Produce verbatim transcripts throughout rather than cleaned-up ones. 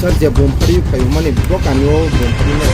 Sir, je Bompari phaimani bo kami o Bompari no.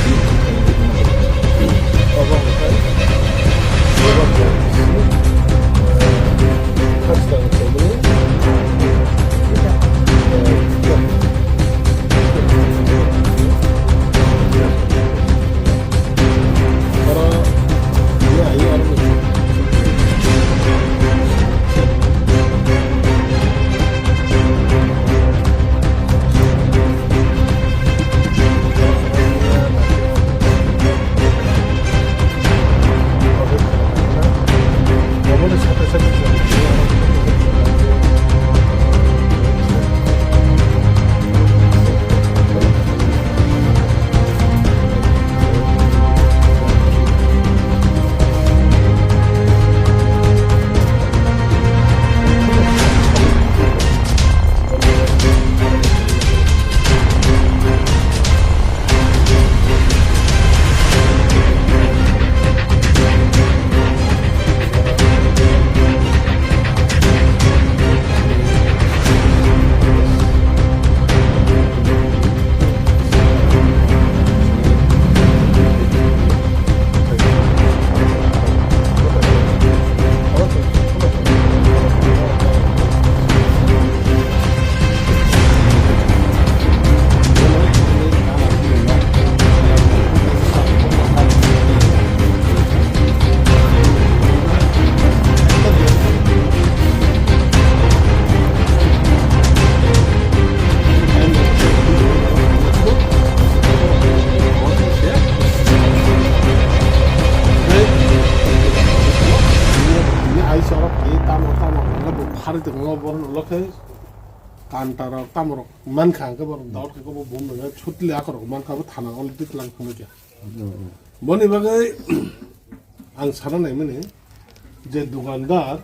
Ai sorok ni tamo tamo hwnle bo phari tongmo borok ulo khe kanta rok tamo rok mankha hwnkhe borok dot khe bo bum rwgwi sutli akhorok mankha bo thana already twlang thangwi kha. Boni bagwi ang sana naimani je dukandar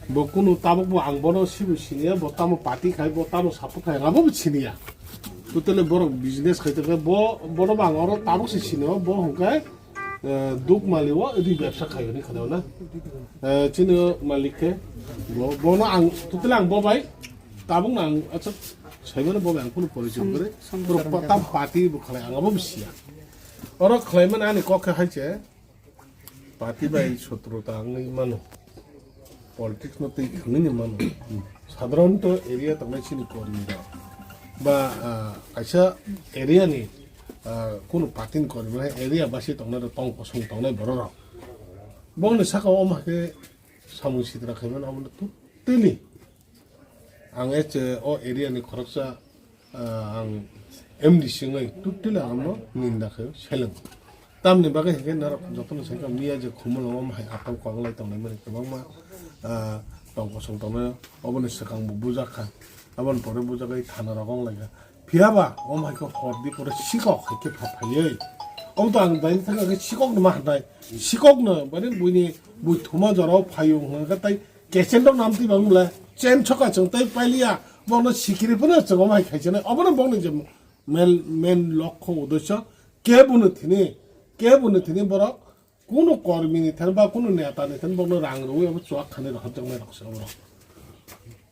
bo kunu tabuk bo ang bono sibu siniya, bo tamo party khai, bo tamo support khai, abo bo siniya. Totally borok business khai tongkhe bo, bono bo ang oro tabuk se sinio, bo hwnkhe, eh, duk mali o ri bebsa khai hwnwi khna na. Eh, chini malik khe bo, bono ang totally ang bo bai tabuk ang acha saimano bo bai ang kunu porichoi kore. Puro tam party bo khlai ang abo bo siya. Oro khlai man ani kok khe hai che party bai sotro ta wngwi mano. Politics no twi thangwi ni mano. Sadharanto area tongnai chini kormi rok ba, ah, kaisa area ni, ah, kunu party ni kormi hai area basi tongnai rok tong kosong tongnai borok rok. Bongni saka o ma khe samung sitra khaimani abo totally. Ang eche o area ni khoroksa, ah, ang M D C wngwi totally ang no ninda khayo seleng. Tamni bagwi hinkhe norok jotono sai kha miya je khumulwngo hai atang kok lai tongnai mani kwbangma, ah, tong kosong tongnai oboni swkang bo bujak kha. Aboni pore bujagwi thana rok wng lai kha. Phiya ba omo hai khe hor di pore sikok hai khe pha phaiwi. Omo to ang dai thang khe sikok no ma hai. Sikok no mane buini bui thuma jorao phaio hwnkha tai Kechen rok nam twi bang bwle, chen soka chwng tei pailiya, bono sikiri phano chwng omo hai khaichanai. Obono bongni je main, main lokho uddesho, keboni thini, keboni thini borok kunu kormi ni thani ba kunu neta ni thani borokno rang rwui obo chuak khanai rohorjaknai rok se oborok.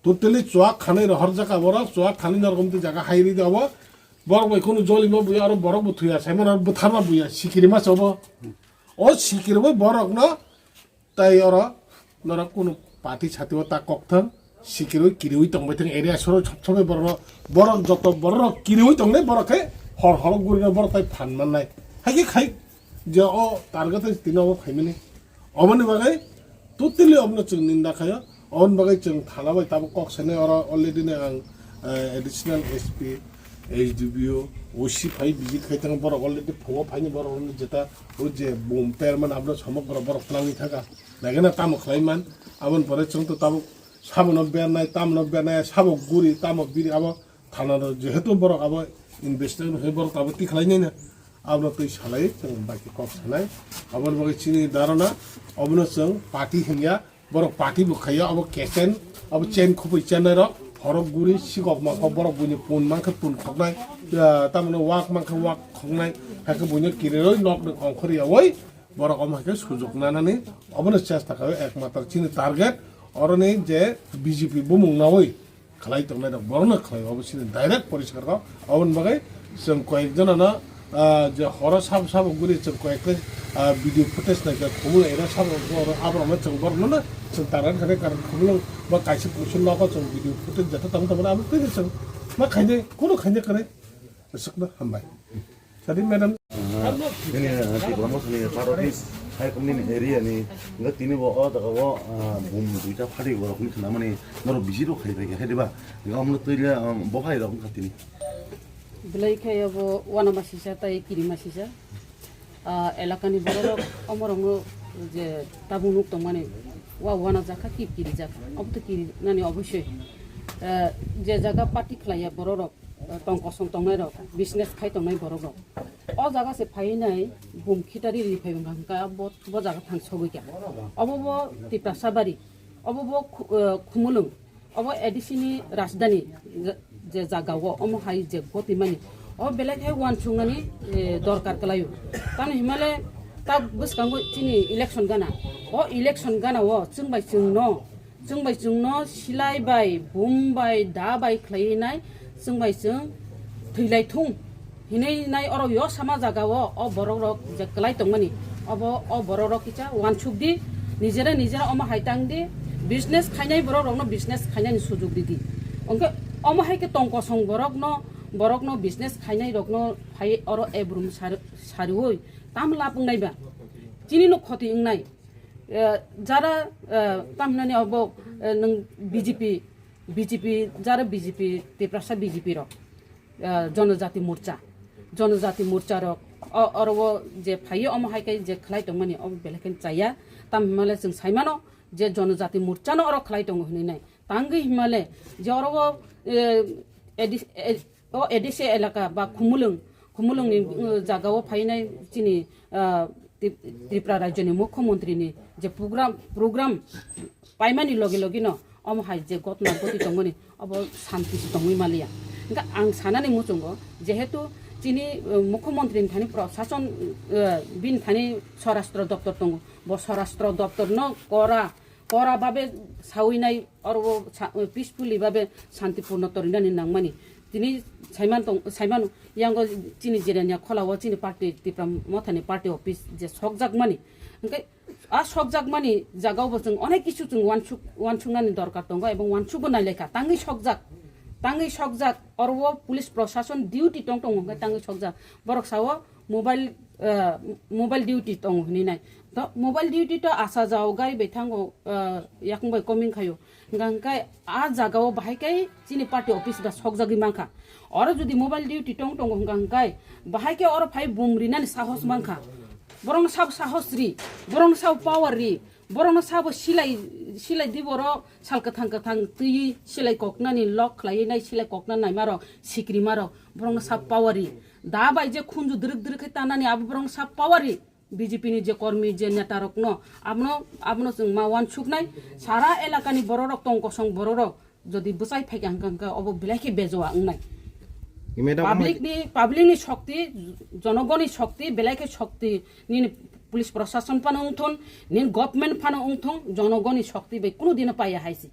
Totally chuak khanai rohorjaka borok, chuak khanai norok omtwi jaga hai ridi obo. Borok bai kunu jolima buya, aro borok bo thuya, saimano aro bwtharma buya, sikiri ma se obo. O sikiri bai borokno Tai oro norok kunu party sati o ta kok thang, sikirwi kiriwi tongbai thang, area soro sob somoi borok, borok joto borok kiriwi tongnai, borok khe hor horo gurina borok tai phan mannai. Hai khe khai je o target hai tini obo phaimani. Oboni bagwi totally obono chwng ninda khayo, oboni bagwi chwng thana bai tabuk kok sanai oro already no ang, eh, additional S P, S D P O, O C phai visit khai thang borok already phungo phaini borok rokni jeta o je bom perman abono somok borok borok twlangwi thangkha. Nagena tamo khlai man, aboni pore chwng to tabuk sabono bernai, tamono bernai, sabo guri, tamo biri, abo thana rw jehetu borok abo investor hwnwi borok abo tikhlai nai na, abono twi salai chwng bai khe kok sanai, aboni bagwi chini dharana, obono chwng party hinya, borok party bo khaiya, abo kechen, abo chain khupui chennai rok, horok guri sikok mangkha, borok buini pun mangkha pun khoknai, ah, tamoni wak mangkha wak khoknai, hakhe buino kiriroi nok ni ongkhor yawi, Borok omo hai khe sujuk nanani obono chesta khaio, ekmatro chini target oroni je B J P bumung naui khlai tongnai rok borokno khlai, obo chini direct poriskar kok. Aboni bagwi chwng koyek jonano, ah, je horo sabo sabo guri chwng koyek ta, ah, video footage naikha, khumui era sabo oro aborokno chwng borokno chwng tarani khe karon khumulwng ba kaisa kuchuk nogo chwng video footage jeta tamo tamo abo twi chwng ma khainai, kono khainai kwrwi. Aswkno hambai. Sadi madam. Ah, ini, ah, Tipra Motha ni part office hai komni ni area ni, enggak tini bo o jaga o, ah, bum duita phatwi borok ni khna mani norok bisi rok khai bai khai diba. Enggak amno twi le, ah, bo hai rok wngkha tini. Belai khe abo wana masisa tai kiri masisa. Ah, elakani borok rok omorok no je tabuk nuk tongmani wa wana jakha ki kiri jakha. Obo to kiri nani obosoi. Ah, je jaga party khlaiya borok rok, tong kosong tongnai rok, business khai tongnai borok rok. O jaga se phainai bum khitari ri phai wngkha hwnkha bo, bo jaga thang sogwi kha. Obo bo Tiprasa bari, obo bo khu-, eh, Khumulwng, obo A D C ni rajdhani je, je jaga o omo hai je gotwi mani. O belai khe uansuknani, eh, dorkar kwlaio. Tamni himale ta bwskango chini election gana. O election gana o chwng bai chwng no Chwng bai chwngno silai bai, bum bai, da bai khlaiwi nai, chwng bai chwng thwilai thung hinwi nai oro yo sama jaga o, o borok rok je kwlai tongmani, obo o borok rok kisa uansuk di, nijera nijera omo hai tang di, business khainai borok rokno business khainani sujug di di. Hwnkhe omo hai khe tong kosong borokno, borokno business khainai rokno phai oro ebrum sar-, sariwi tam lab wngnai ba? Chini no khoti wngnai. Eh, jara, eh, tamhinani obo, eh, nwng B J P, B J P, jara B J P, Tiprasa B J P rok, eh, Jonojati Morcha, Jonojati Morcha rok, o, oro o je phaio omo hai khe je khlai tongmani obo belai khe chaya, tamhinmale chwng saimano je Jonojati Morcha no oro khlai tongo hinwi nai. Tangwi himale je oro o, eh, A D C, eh, o A D C elaka ba Khumulwng, Khumulwngni, eh, jagao phainai chini, ah, Tri-, Tripura rajyoni mukhyamantrini je program, program paimani logi logino omo hai je gotna goti tongmani obo santi se tongwi maliya. Hwnkhe ang sanani muchungo jehetu chini, eh, mukhyamantrini thani prosason, eh, bini thani swarashtra doptor tongo, bo swarashtra doptorno kora Kora babe sawi nai oro o sa-, peacefully babe santipurno torinani nangmani. Tini saiman tong, saiman yango chini Jirania Khola o chini party Tipra Mothani party office je sokjakmani. Hwnkhe a sokjakmani jagao bo chwng onek kisu chwng wansuk, wansuknani dorkar tongo ebong wansukbo nailaikha. Tangwi sokjak, tangwi sokjak oro o police prosason duty tong tongo hwnkhe tangwi sokjak. Borok sao mobile, eh, mobile duty tongo hinwi nai. To mobile duty to asa jao gari bai thango, eh, yakung bai coming khaio. Hwnkha hwnkhe a jaga o bahai khe chini party office ba sokjagwi mankha. Oro jodi mobile duty tong tongo hwnkha hwnkhe bahai khe oro phai bum rinani sahos mankha. Borokno sabo sahos ri, borokno sabo power ri, borokno sabo silai, silai di borok sal kwthang kwthang twiwi silai koknani lok khlaiwi nai silai kokna naima rok sikri ma rok borokno sabo power ri. Da bai je khunju dwrwk dwrwk khe tanani abo borokno sabo power ri. B J P ni je kormi je neta rokno abono, abono chwng ma wansuknai sara elakani borok rok tong kosong borok rok jodi bwchai phaikha hwnkha hwnkhe obo belai khe bejoa wngnai. Madam, public ni, public ni shokti, jonogoni shokti, belai khe shokti nini police prosason phano wngthun, nini government phano wngthun, jonogoni shokti bai kunu dino paiya hai se.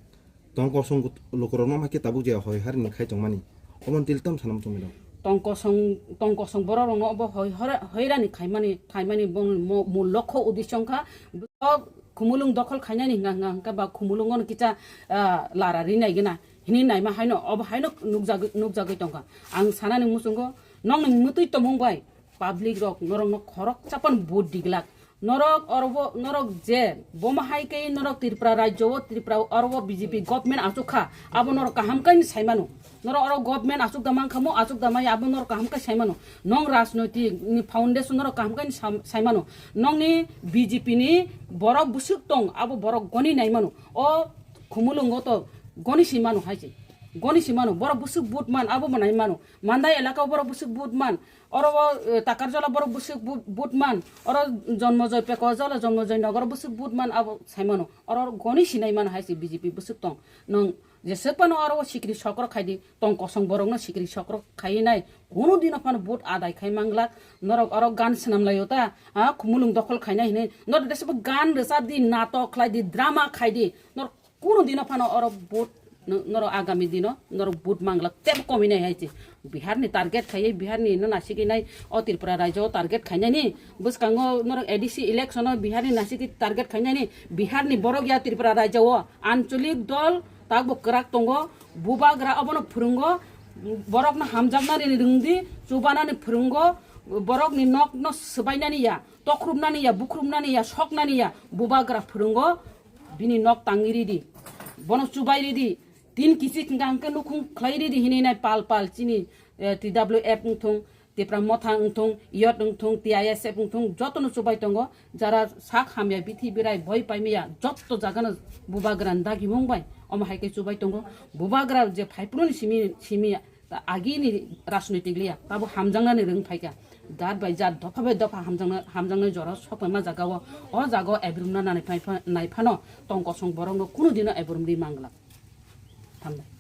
Tong kosong lukurokno ma khe tabuk je hoi harini khai tongmani. Omo tili tam sanam chumui rok. Tong kosong, tong kosong borok rokno obo hoi hora-, hoirani khaimani, khaimani bong mo-, mul lokho uddesho wngkha. Bo Khumulwng dokhol khainani hwnkha, hwnkha, hwnkha ba Khumulwngo no kisa, ah, lara rinai gana. Hini naima haino, obo haino nukjagwi, nukjagwi tongkha. Ang sanani muchungo nokni mwtwi tongmung bai public rok norokno khorok chapan vote diglak. Norok oro bo, norok je, bomo hai khe norok Tripura rajyo o, Tripura oro bo B J P government achuk kha, abo norok kaham khe saimano. Norok oro government achuk da mankha mo, achuk da maya, abo norok kaham khe saimano. Nong rajnoitik ni foundation norok kaham khe sam-, saimano. Nongni B J P ni borok bwswk tong, abo borok goni naimano. O Khumulwngo to goni simano hai se. Goni simano, borok bwswk vote man, abo bo naimano. Mandai elaka o borok bwswk vote man. Oro o, eh, Takarjala borok bwswk bu-, vote man. Oro Jonmojoy Pekojola, Jonmojoy Nogor bwswk vote man abo saimano. Oro goni sinai mano hai se B J P bwswk tong. Nwng jeswk phano oro o sikri sokrok khai di, tong kosong borokno sikri sokrok khai nai. Kunu dino phano vote adai khai manglak. Norok oro gan swnam laio ta, ha, Khumulwng dokhol khainai hinwi. Norok desebo gan rwchap di, natok khlai di, drama khai di. Norok kunu dino phano oro vote Nw-, norok agami dino norok vote manglak tebo komi nai hai se. Bihar ni target khaiye, Bihar ni no nasigwi nai, o Tripura rajyo o target khainani. Bwskango norok A D C election o Bihar ni nasigwi target khainani. Bihar ni borok ya Tripura rajyo o ancholik dol takbo kwrak tongo. Bubagra obono phwrwngo, borok no hamjaknani rwngdi, chubanani phwrwngo, borok ni nok no swbainani ya, tokrupnani ya, bukrupnani ya, soknani ya, bubagra phwrwngo. Bini nok tangwi ridi, bono chubai ridi, tin kichik hwnkha hwnkhe nukhung khlai ridi hinwi nai pal pal chini, eh, T W F wngthung, Tipra Motha wngthung, yot wngthung, T I S F wngthung, jotono chubai tongo. Jara sak hamya bithi birai boi paimaya jotto jagano bubagra ni dagimung bai omo hai khe chubai tongo. Bubagra je phaiphru ni simi, simi ta agi ni rajnitik liya, tabo hamjaknani rwng phaikha. Jat bai jat, dopha bai dopha hamjakna, hamjaknai jora sokpaima jagao, o jagao ebrum na nai phai pha-, nai phano tong kosong borokno kunu dino ebrum ri mangla. Hambai.